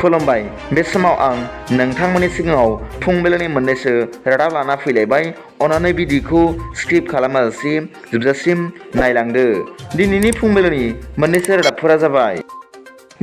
खुलुमबाय। बे समाव आं नोंथांमोननि सिगाङाव फुंबिलिनि मोननैसो रादाब लाना फैलायबाय। अन्नानै भिडिअखौ स्किप खालामाजासे जोबजासिम नायलांदो। दिनैनि फुंबिलिनि मोननैसो रादाबफोरा जाबाय।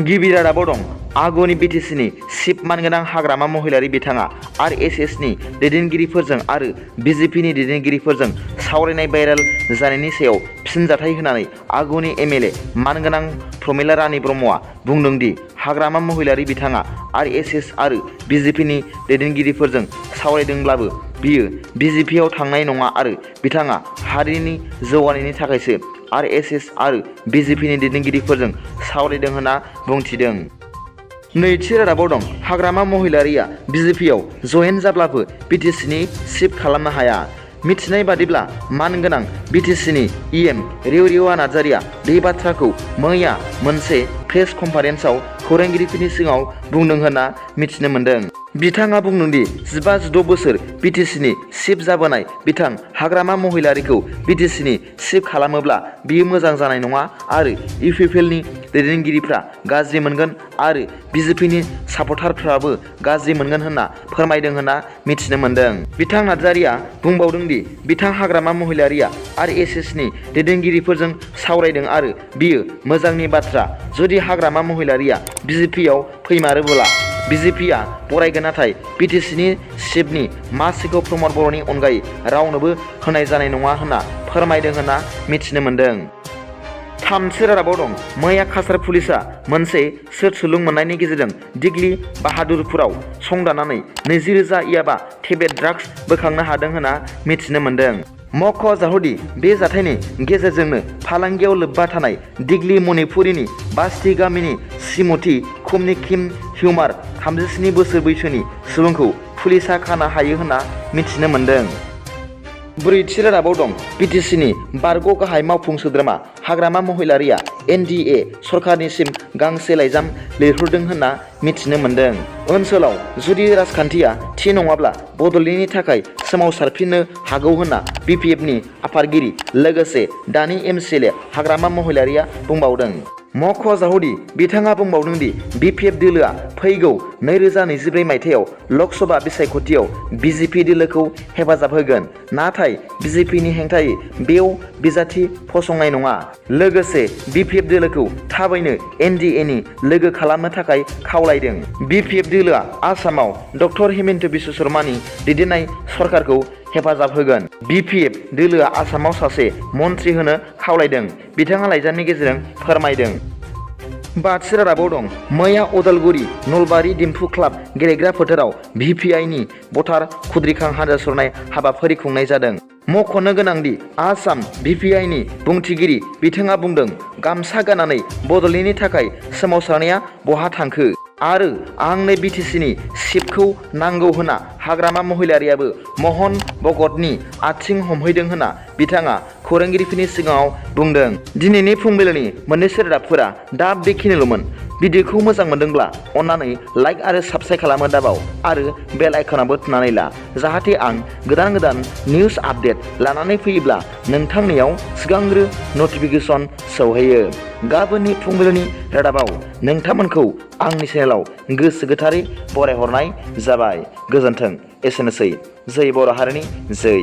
गिबि रादाबाव दं आगुनि बिटिसिनि चिफ मानगोनां हाग्रामा महिलारि बिथाङा आरएसएसनि दैदेनगिरिफोरजों आरो बिजेपिनि दैदेनगिरिफोरजों सावरायनाय भाइरेल जानायनि सायाव फिनजाथाय होनानै आगुनि एमएलए मानगोनां प्रमिला रानी ब्रह्मआ बुंदों दि हाग्रामा महिलारि बिथाङा आरएसएस आरो बिजेपिनि दैदेनगिरिफोरजों सावरायदोंब्लाबो बियो बिजेपिआव थांनाय नङा आरो बिथाङा हारिनि जौगानायनि थाखायसो आरएसएस आरो बिजेपिनि दैदेनगिरिफोरजों सावरायदों होनना बुंथिदों। नैथि रादाबाव दं हाग्रामा महिलारिया बिजेपिआव जयेन जाब्लाबो बिटिसिनि चिफ खालामनो हाया। मिथिनाय बादिब्ला मानगोनां बिटिसिनि इएम रेवरिया नार्जारिया बे बाथ्राखौ मैया मोनसे प्रेस कनफारेन्सआव खौरांगिरिफोरनि सिगाङाव बुंदों होनना मिथिनो मोन्दों। बिथाङा बुंदोंदि 15-16 बोसोर बिटिसिनि चिफ जाबोनाय बिथां हाग्रामा महिलारिखौ बिटिसिनि चिफ खालामोब्ला बियो मोजां जानाय नङा आरो इउपिपिएलनि दैदेनगिरिफ्रा गाज्रि मोनगोन आरो बिजेपिनि सापर्टारफ्राबो गाज्रि मोनगोन होनना फोरमायदों होनना मिथिनो मोन्दों। बिथां नार्जारिया बुंबावदों दि बिथां हाग्रामा महिलारिया आरएसएसनि दैदेनगिरिफोरजों सावरायदों आरो बियो मोजांनि बाथ्रा। जुदि हाग्रामा महिलारिया बिजेपिआव फैमारोब्ला बिजेपिआ बरायगोन, नाथाय बिटिसिनि चिफनि मासिखौ प्रमद बर'नि अनगायै रावनोबो होनाय जानाय नङा होनना फोरमायदों होनना मिथिनो मोन्दों। थामथि रादाबाव दं मैया काछार पुलिसआ मोनसे सोरसुलुं मोननायनि गेजेरजों दिग्लि बाहादुरपुराव संदाननानै 20,000 याबा टेब्लेट ड्राग्स बोखांनो हादों होनना मिथिनो मोन्दों। मख'जाथावदि बे जाथायनि गेजेरजोंनो फालांगियाव लोब्बा थानाय दिग्लि मणिपुरिनि बास्ति गामिनि श्रीमती कुमनि किम हिउमार 37 बोसोर बैसोनि सुबुंखौ पुलिसआ खानो हायो होनना मिथिनो मोन्दों। ब्रैथि रादाबाव दं बिटिसिनि बारग' गाहाय मावफुं सोद्रोमा हाग्रामा महिलारिया NDA सरकारनिसिम गांसे लाइजाम लिरहरदों होनना मिथिनो मोन्दों। ओनसोलाव जुदि राजखान्थिया थि नङाब्ला बड'लेण्डनि थाखाय सोमावसारफिननो हागौ होनना BPFनि आफादगिरि लोगोसे दानि MCLA हाग्रामा महिलारिया बुंबावदों। मख'जाथावदि बिथाङा बुंबावदों दि BPF दोलोआ फैगौ 2024 मायथाइयाव लकसभा बिसायख'थियाव बिजेपि दोलोखौ हेफाजाब होगोन, नाथाय बिजेपिनि हेंथायै बेयाव बिजाथि फसंनाय नङा। लोगोसे BPF दोलोखौ थाबैनो NDAनि लोगो खालामनो थाखाय खावलायदों। BPF दोलोआ आसामाव डक्टर हिमन्त बिश्व शर्मानि दैदेननाय सरकारखौ हेफाजाब होगोन। BPF दोलोआ आसामाव सासे मन्थ्रि होनो खावलायदों, बिथाङा लाइजामनि गेजेरजों फोरमायदों। बाथि रादाबाव दं मैया उदालगुरि नलबारि दिम्फु क्लाब गेलेग्रा फोथाराव VPIनि भटार खुद्रिखां हानजा सुरनाय हाबाफारि खुंनाय जादों। मख'नो गोनांदि आसाम VPIनि बुंथिगिरि बिथाङा बुंदों, गामसा गाननानै बड'लेण्डनि थाखाय सोमावसारनाया बहा थांखो आरो आंनो बिटिसिनि चिफखौ नांगौ होनना हाग्रामा महिलारियाबो महन भगतनि आथिं हमहैदों होनना बिथाङा खौरांगिरिफोरनि सिगाङाव बुंदों। दिनैनि फुंबिलिनि मोननैसो रादाबफोरा दा बेखिनिल'मोन। भिडिअखौ मोजां मोनदोंब्ला अन्नानै लाइक आरो साबस्क्राइब खालामनो दाबाव आरो बेल आइकनाबो थुनानै ला, जाहाथे आं गोदान गोदान निउस आपडेट लानानै फैयोब्ला नोंथांनियाव सिगांग्रो नटिफिकेसन सौहैयो। गाबोननि फुंबिलिनि रादाबाव नोंथांमोनखौ आंनि चेनेलाव गोसो गोथारै बरायहरनाय जाबाय। गोजोन्थों। एसेनोसै। जै बर' हारिनि जै।